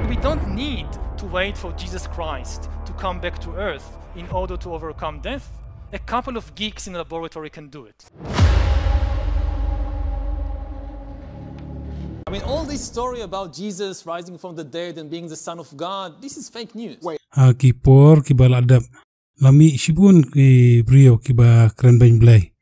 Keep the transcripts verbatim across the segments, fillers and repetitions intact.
We don't need to wait for Jesus Christ to come back to earth in order to overcome death. A couple of geeks in a laboratory can do it. I mean, all this story about Jesus rising from the dead and being the Son of God, this is fake news. Wait. Ha ki por kiba la dep, la mih shibun ki briew kiba kren beiñ Blei.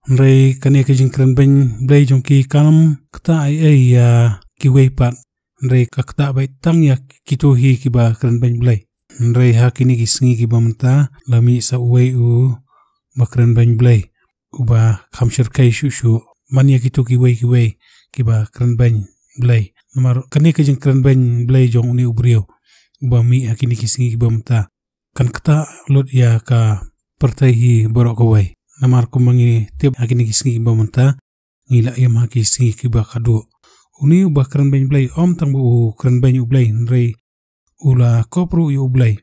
Hynrei kane ka jingkren beiñ Blei jong ki kam ktah ei ei ïa kiwei pat. Hynrei ka ktah beit tang ïa kito hi kiba kren beiñ Blei. Hynrei ha kine ki sngi kiba mynta, la mih sa uwei uba kren beiñ Blei, uba kham shyrkhei shuh shuh man ïa kito kiwei kiwei kiba kren beiñ Blei. Namar kane ka jingkren beiñ Blei jong une u briew uba mih ha kine ki sngi kiba mynta, kan ktah lut ïa ka pyrthei hi baroh kawei. Namar kumba ngi tip, ha kine ki sngi kiba mynta, ngi la im ha ki sngi kiba khatduh. Une uba kren beiñ Blei, ym tang ba u kren beiñ U Blei, hynrei u la kop ruh ïa U Blei.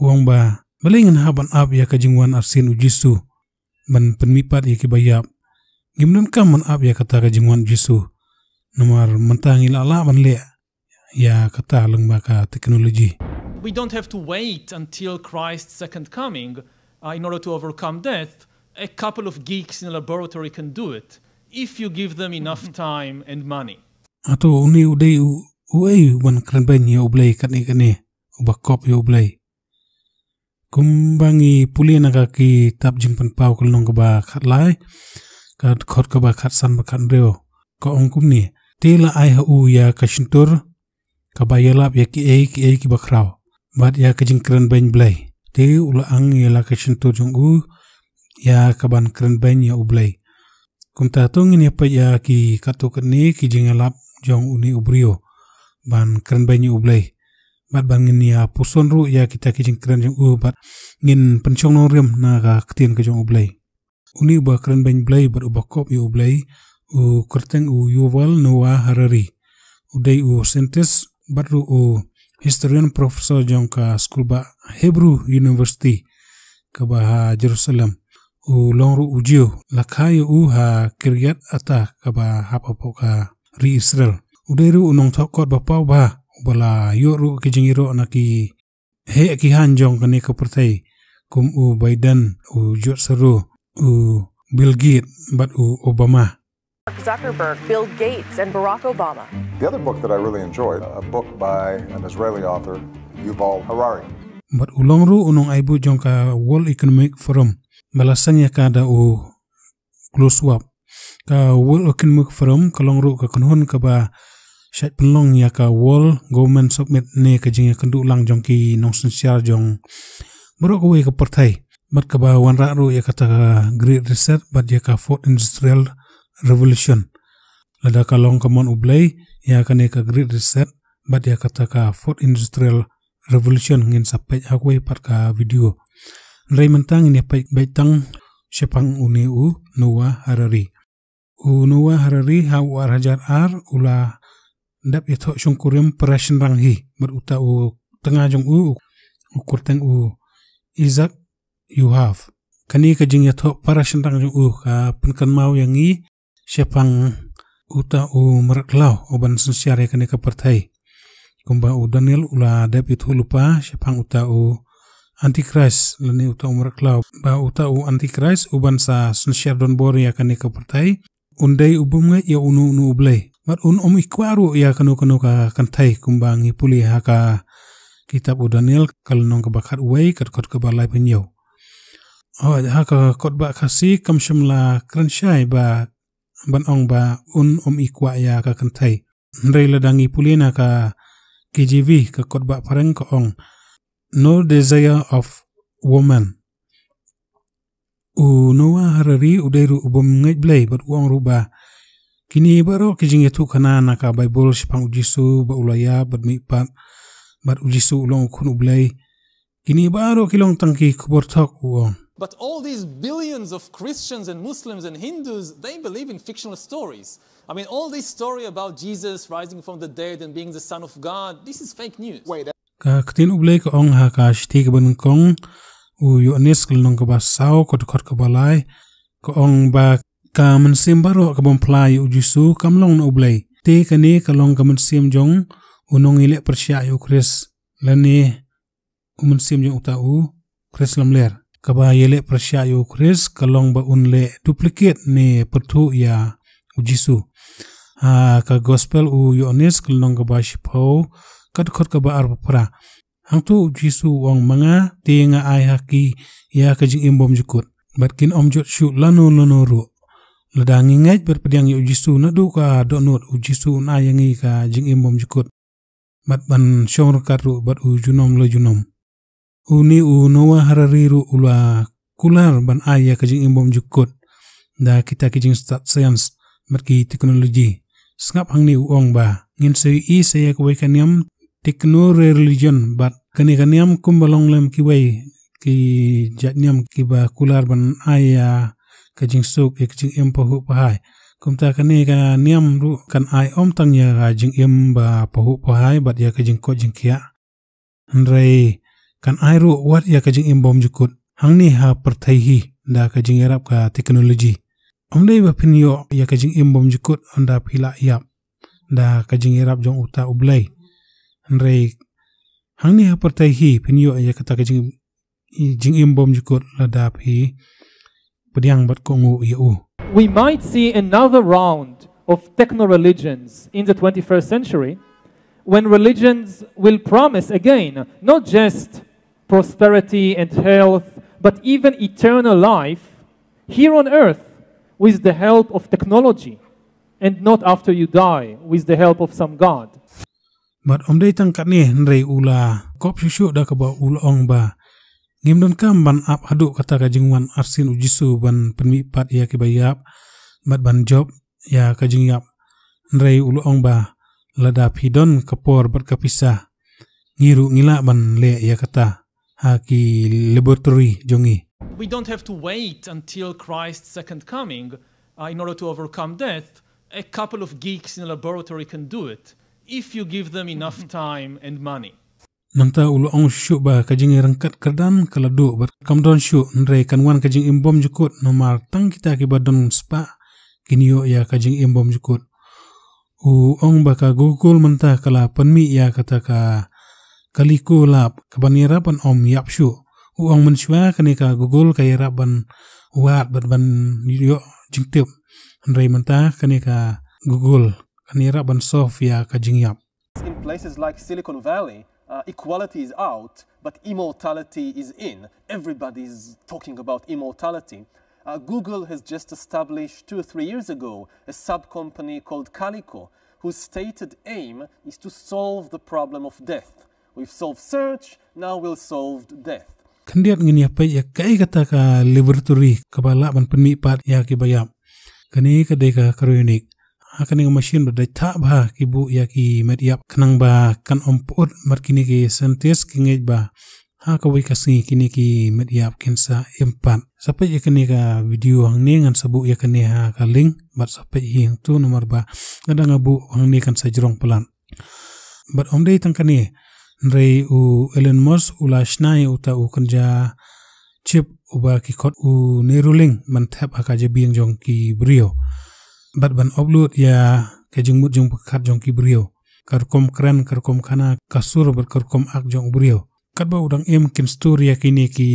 U ong ba, balei ngin hap ban ap ïa ka jingwan arsien U Jisu ban pynmihpat ïa kiba ïap? Ngim donkam ban ap ïa kata ka jingwan U Jisu, namar mynta ngi la lah ban leh ïa kata lyngba ka technology. We don't have to wait until Christ's second coming, uh, in order to overcome death. A couple of geeks in a laboratory can do it if you give them enough time and money. Hato une u dei u, uei uban kren beiñ ïa U Blei katne katne, uba kop ïa U Blei? Kumba ngi pule na ka kitab Jingpynpaw ka lynnong kaba khatlai, ka dkhot kaba khatsan bad khathynriew, ka ong kumne: Te la ai ha u ïa ka shyntur kaba ïalap ïa kiei kiei kiba khraw, bad ïa ka jingkren beiñ Blei. Te u la ang ïa la ka shyntur jong u ïa kaban kren beiñ ïa U Blei. Kumta to ngin ïa peit ïa ki katto katne ki jingïalap jong une u briew ban kren beiñ ïa U Blei. Bad ban ngin ïa puson ruh ïa kita ki jingkren jong u, bad ngin pynshong nongrim na ka ktien ka jong U Blei. Une uba kren beiñ Blei bad uba kop ïa U Blei, u kyrteng u Yuval Noah Harari. U dei u scientist bad ruh u historian, professor jong ka skul bah Hebrew University, kaba ha Jerusalem. U long ruh u Jiw, la kha ïa u ha Kiryat Arba, kaba hap hapoh ka ri Israel. U dei ruh u nongthoh kot ba paw ba, uba la ïoh ruh ki jingïaroh na ki heh ki haiñ jong kane ka pyrthei, kum u Biden, u George Soros, u Bill Gates bad u Obama. Zuckerberg, Bill Gates, and Barack Obama. The other book that I really enjoyed, a book by an Israeli author, Yuval Harari. Bad u long ruh u nongai buit jong ka World Economic Forum, ba la seng ïa ka da u Klaus Schwab. Ka World Economic Forum ka long ruh ka kynhun kaba shait pynlong ïa ka World Government Summit, ne ka jingïakynduh lang jong ki nongsynshar jong baroh kawei ka pyrthei. Bad kaba wanrah ruh ïa kata ka Great Reset bad ïa ka Fourth Industrial Revolution. Lada ka long ka mon U Blei ïa kane ka Great Reset bad ïa kata ka Fourth Industrial Revolution, ngin sa peit ha kawei pat ka video. Hynrei mynta ngin ïa peit beit tang shaphang une u Noah Harari. U Noah Harari ha u ar hajar ar u la dep ïathoh shongkurim para shynrang hi, bad uta u tnga jong u, u kyrteng u Isaac Yoav. Kane ka jingïathoh para shynrang jong u ka pynkynmaw ïa ngi shaphang uta u mrad khlaw uban synshar ïa kane ka pyrthei. Kumba u Daniel u la dep ïathuh lypa shaphang uta u Antichrist, lane uta u mrad khlaw, ba uta u Antichrist uban sa synshar donbor ïa kane ka pyrthei, un dei u bym ngeit ïa uno uno u blei. Bad un ym ikwah ruh ïa kano kano ka kynthei, kumba ngi pule ha ka kitab u Daniel, ka lynnong kaba khatwei, ka dkhot kaba laiphew hynñiew. Hooid, ha ka kot ba Khasi kam shym la kren shai ba ban ong ba un ym ikwah ïa ka kynthei. Hynrei lada ngi pule na ka K J V, ka kot ba phareng, ka ong, "No desire of woman." U Noah Harari u dei ruh u bym ngeit blei, bad u ong ruh ba kine baroh ki jingïathuhkhana na ka Baibl shaphang u Jisu, ba u la ïap bad mihpat, bad u Jisu u long u khun u Blei, kine baroh ki long tang ki khubor thok, u ong. But all these billions of Christians and Muslims and Hindus, they believe in fictional stories. I mean, all this story about Jesus rising from the dead and being the Son of God, this is fake news. Wait, ka ktien u Blei ka ong ha ka shithi kaba nyngkong u Ïoannis, ka lynnong kaba saw, ka dkhot kaba lai, ka ong ba ka mynsiem baroh ka bym phla ïa u Jisu kam long na u Blei. Te kane ka long ka mynsiem jong u nongïaleh pyrshah ïa u Khrist, lane u mynsiem jong uta u Khrist lamler. Kaba ïaleh pyrshah ïa u Khrist ka long ba un leh duplicate ne pyrthuh ïa u Jisu. Ha ka gospel u Ïoannis ka lynnong kaba shiphew, ka dkhot kaba arphew phra. Hangto u Jisu u ong, ma nga te nga ai ha ki ïa ka jingim bymjukut, bad kin ym jot shuh lano lano ruh. Lada ngi ngeit bad pdiang ïa u Jisu naduh ka dohnud, u Jisu un ai ïa ngi ka jingim bymjukut, bad ban shong ryngkat ruh bad u junom la junom. Une u Noah Harari ruh u la kular ban ai ïa ka jingim bymjukut da kita ki jingstad science bad ki technology. Sngap hangne u ong ba ngin sa ïohi sa ïa kawei ka niam techno-religion, bad kane ka niam kumba long lem kiwei ki jait niam kiba kular ban ai ïa ka jingsuk ïa ka jingim pahuh pahai. Kumta kane ka niam ruh kan ai ym tang ïa ka jingim ba pahuh pahai bad ïa ka jingkoit jingkhiah, hynrei kan ai ruh wat ïa ka jingim bymjukut hangne ha pyrthei hi da ka jingïarap ka technology. Ym dei ba phin ïoh ïa ka jingim bymjukut hynda phi la ïap da ka jingïarap jong uta U Blei, hynrei hangne ha pyrthei hi phin ïoh ïa kata ka jing, jingim bymjukut lada phi pdiang bad kohnguh ïa u. We might see another round of techno religions in the twenty-first century, when religions will promise again not just prosperity and health, but even eternal life here on earth with the help of technology, and not after you die with the help of some god. Bad ym dei tang katne, hynrei u la kop shuh shuh da kaba u la ong ba ngim donkam ban ap haduh kata ka jingwan arsien U Jisu ban pynmihpat ïa kiba ïap bad ban jop ïa ka jingïap. Hynrei u la ong ba lada phi don ka por bad ka pisa, ngi ruh ngi lah ban leh ïa kata ha ki laboratory jong ngi. We don't have to wait until Christ's second coming, uh, in order to overcome death. A couple of geeks in a laboratory can do it if you give them enough time and money. Nangta u la ong shuh shuh ba ka jingïaryngkat kyrdan ka la duh bad kam don shuh, hynrei kan wan ka jingim bymjukut namar tang kita kiba don spah kin ïoh ïa ka jingim bymjukut. U ong ba ka Google mynta ka la pynmih ïa kata ka Kaliko Lab kaban ïarap ban ym ïap shuh. U ong mynshuwa kane ka Google ka ïarap ban wad bad ban ïoh jingtip, hynrei mynta kane ka Google kan ïarap ban solve ïa ka jingïap. In places like Silicon Valley, uh, equality is out, but immortality is in. Everybody's talking about immortality. Uh, Google has just established two or three years ago a sub-company called Kaliko, whose stated aim is to solve the problem of death. We've solved search, now we'll solve death. Khyndiat ngin ïa peit ïa kaei kata ka laboratory kaba lah ban pynmihpat ïa kiba ïap. Kane ka dei ka cryonic. Ha kane ka machine ba dei thah bha ki buh ïa ki met ïap khnang ba kan ym pyut, bad kine ki scientist ki ngeit ba ha kawei ka sngi kine ki met ïap kin sa im pat. Sa peit ïa kane ka video hangne, ngan sa buh ïa kane ha ka link, bad sa peit hi hangto namar ba lada nga buh hangne kan sa jrong palat. Bad ym dei tang kane, hynrei u Elon Musk u la shna ïa uta u kynja chip uba ki khot u Neuralink ban thep ha ka jabieng jong ki briew, bad ban upload ïa ka jingmut jingpyrkhat jong ki briew, ka rukom kren, ka rukom khana, ka sur bad ka rukom ak jong u briew. Katba u dang im kin store ïa kine ki,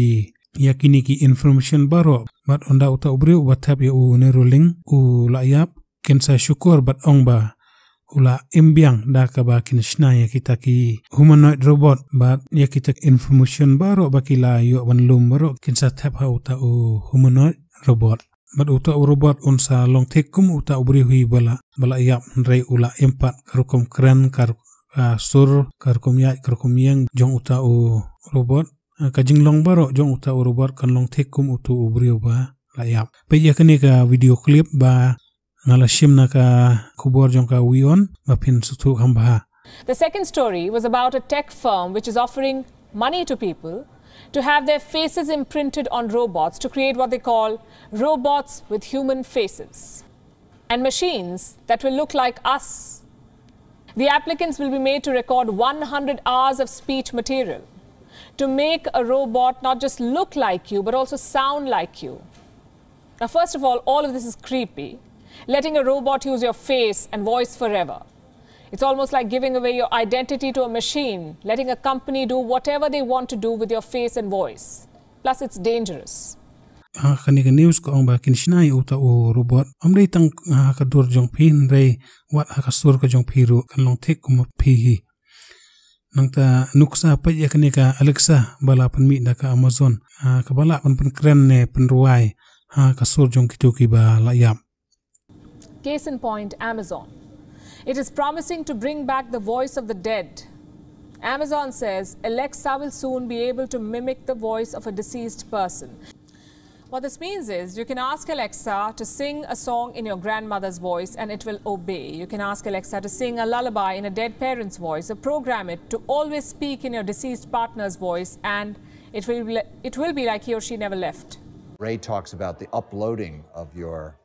ïa kine ki information baroh. Bad ynda uta u briew uba thep ïa u Neuralink u la ïap, kin sa shukor bad ong ba u la im biang da kaba kin shna ïa kita ki humanoid robot, bad ïa kita ki information baroh ba ki la ïoh ban lum baroh kin sa thep ha uta u humanoid robot. Bad uta u robot un sa long thik kum uta u briew hi ba la, ba la ïap, hynrei u la im pat, ka rukom kren, ka ru-, ka sur, ka rukom ïaid, ka rukom ïeng jong uta u robot, eh, ka jinglong baroh jong uta u robot kan long thik kum uta u briew ba la ïap. Peit ïa kane ka video clip ba nga la shim na ka khubor jong ka WION ba phin sngewthuh kham bha. The second story was about a tech firm which is offering money to people to have their faces imprinted on robots to create what they call robots with human faces and machines that will look like us. The applicants will be made to record one hundred hours of speech material to make a robot not just look like you, but also sound like you. Now, first of all, all of this is creepy. Letting a robot use your face and voice forever. It's almost like giving away your identity to a machine, letting a company do whatever they want to do with your face and voice. Plus, it's dangerous. Ha kane ka news ka ong ba kin shna ïa uta u robot. Ym dei tang ha ka dur jong phi hynrei wat ha ka sur ka jong phi ruh kan long thik kum phi hi. Nangta nuksa peit ïa kane ka Alexa ba la pynmih da ka Amazon. Ha kaba lah ban pynkren ne pynrwai ha ka sur jong kito kiba la ïap. Case in point, Amazon. It is promising to bring back the voice of the dead. Amazon says Alexa will soon be able to mimic the voice of a deceased person. What this means is you can ask Alexa to sing a song in your grandmother's voice and it will obey. You can ask Alexa to sing a lullaby in a dead parent's voice or program it to always speak in your deceased partner's voice and it will, it will be like he or she never left. Ray talks about the uploading of your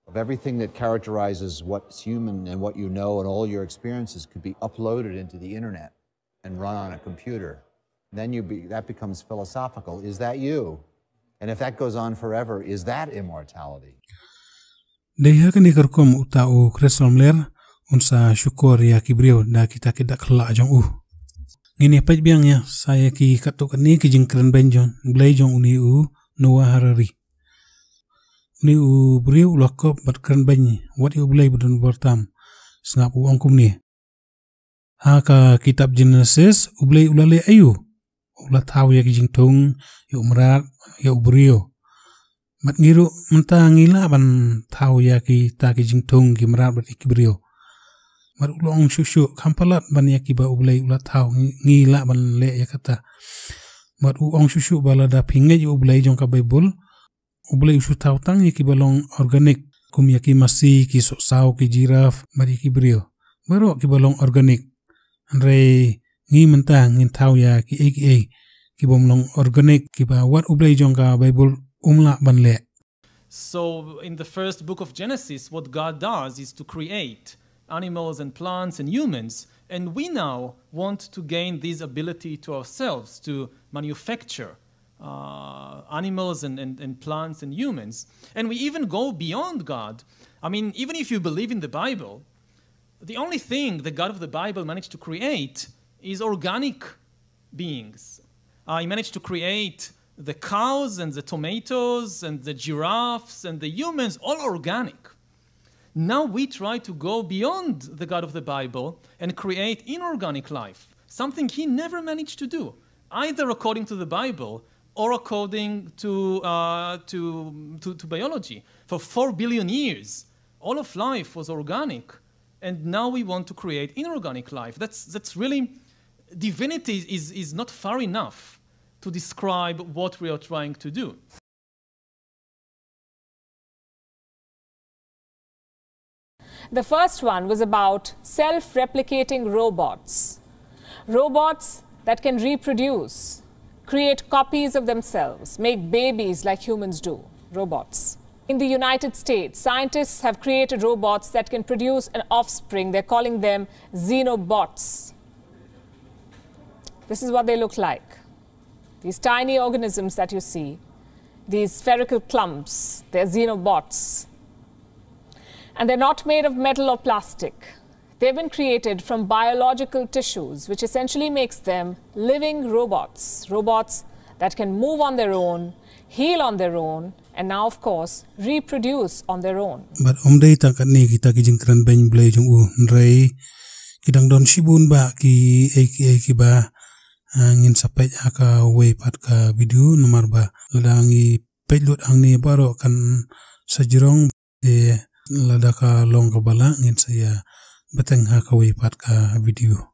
of everything that characterizes what's human and what you know and all your experiences could be uploaded into the internet and run on a computer. Then you be, that becomes philosophical. Is that you? And if that goes on forever, is that immortality? Dei ha kane ka rukom uta u Chris Ramler un sa shukor ïa ki briew da kita ki dak khla jong u. Ngin ïa peit biang ïa sa ïa ki katto katne ki jingkren beiñ jong Blei jong une u Noah Harari. Une u briew u la kop bad kren beiñ wat ïa u Blei ba don bor tam. Sngap u ong kumne. Ha ka kitab Genesis u Blei u la leh aïu? U la thaw ïa ki jingthung ïa u mrad ïa u briew. Bad ngi ruh mynta ngi lah ban thaw ïa kita ki jingthung ki mrad bad ki briew. Bad u la ong shuh shuh kham palat ban ïa kiba u Blei u la thaw ngi lah ban leh ïa kata. Bad u ong shuh shuh ba lada phi ngeit ïa u Blei jong ka Baibl, u Blei u shu thaw tang ïa kiba long organic kum ïa ki masi, ki sohsaw, ki jiraf bad ïa ki briew. Baroh kiba long organic. Hynrei ngi mynta ngin thaw ïa kiei kiei kibym long organic kiba wat u Blei jong ka Baibl um lah ban leh. So, in the first book of Genesis, what God does is to create animals and plants and humans, and we now want to gain this ability to ourselves to manufacture uh, animals and, and, and plants and humans. And we even go beyond God. I mean, even if you believe in the Bible, the only thing the God of the Bible managed to create is organic beings. Uh, he managed to create the cows and the tomatoes and the giraffes and the humans, all organic. Now we try to go beyond the God of the Bible and create inorganic life, something he never managed to do, either according to the Bible or according to, uh, to, to, to biology. For four billion years, all of life was organic, and now we want to create inorganic life. That's, that's really, divinity is, is not far enough to describe what we are trying to do. The first one was about self replicating robots. Robots that can reproduce, create copies of themselves, make babies like humans do. Robots. In the United States, scientists have created robots that can produce an offspring. They're calling them xenobots. This is what they look like. These tiny organisms that you see, these spherical clumps, they're xenobots. And they're not made of metal or plastic. They've been created from biological tissues, which essentially makes them living robots, robots that can move on their own, heal on their own, and now, of course, reproduce on their own. Bad ym dei tang katne kita ki jingkren beiñ Blei jong u, hynrei ki dang don shibun bah kiei kiei kiba ngin sa peit ha kawei pat ka video, namar ba lada ngi peit lut hangne baroh kan sa jrong. Te lada ka long kaba lah ngin sa ïa bteng ha kawei pat ka video.